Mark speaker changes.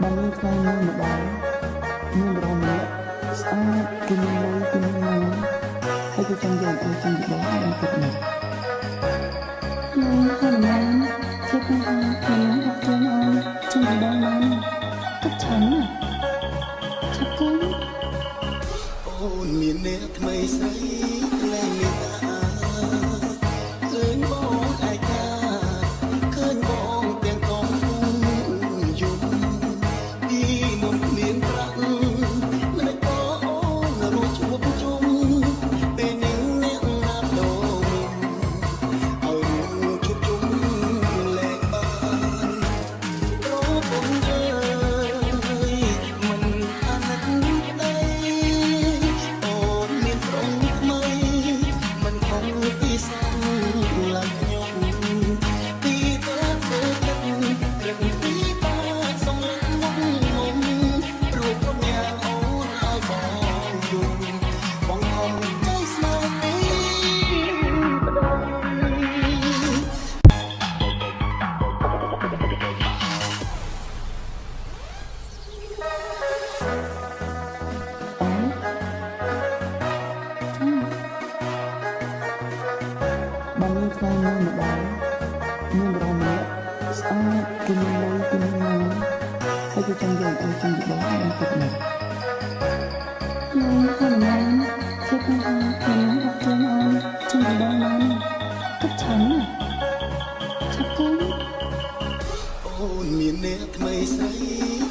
Speaker 1: បានមានថ្ងៃមួយមកដល់មានបរិម្នាក់ស្អាតគេមានលុយគេមានម៉ាហើយគេចង់យកអូនចេញពីបងឲ្យគិតណាស់
Speaker 2: យហនុមានជាបញ្ហាមិនអត់ទានអូនចេញពីបងបានគិតច្រើនណាស់ឆាប់គេង
Speaker 3: អូនមានអ្នកថ្មីស្រីលែងមានតាឃើញបងឯកាឃើញបងទាំងកងយំពីមុនគ្មានប្រាក់មិនក៏អូនរួចជួបជុំពេលនេះអ្នកណាដូរឲ្យរួចជួបជុំលែងបានប្រពន្ធអើយមិនអាណិតប្តីអូនមានប្រុងថ្មីមិនខំពីសំឡើងខ្ញុំពីតើធ្វើទឹករឹកពីបាច់សំលឹងងំងំរួចព្រមយ៉ាងអូនឲ្យបងយំបងខំใจស្នេហ៍ពីប្តី
Speaker 1: អូន
Speaker 2: ចា
Speaker 1: បានមានថ្ងៃមួយមកដល់មានបរិម្នាក់ស្អាតគេមានលុយគេមានម៉ាហើយគេចង់យកអូនចេញពីបងឲ្យគិតណាស់
Speaker 2: យហនុមានជាបញ្ហាមិនអត់ទានអូនចេញពីបងបានគិតច្រើនណាស់ឆាប់គេង
Speaker 3: អូនមានអ្នកថ្មីស្រី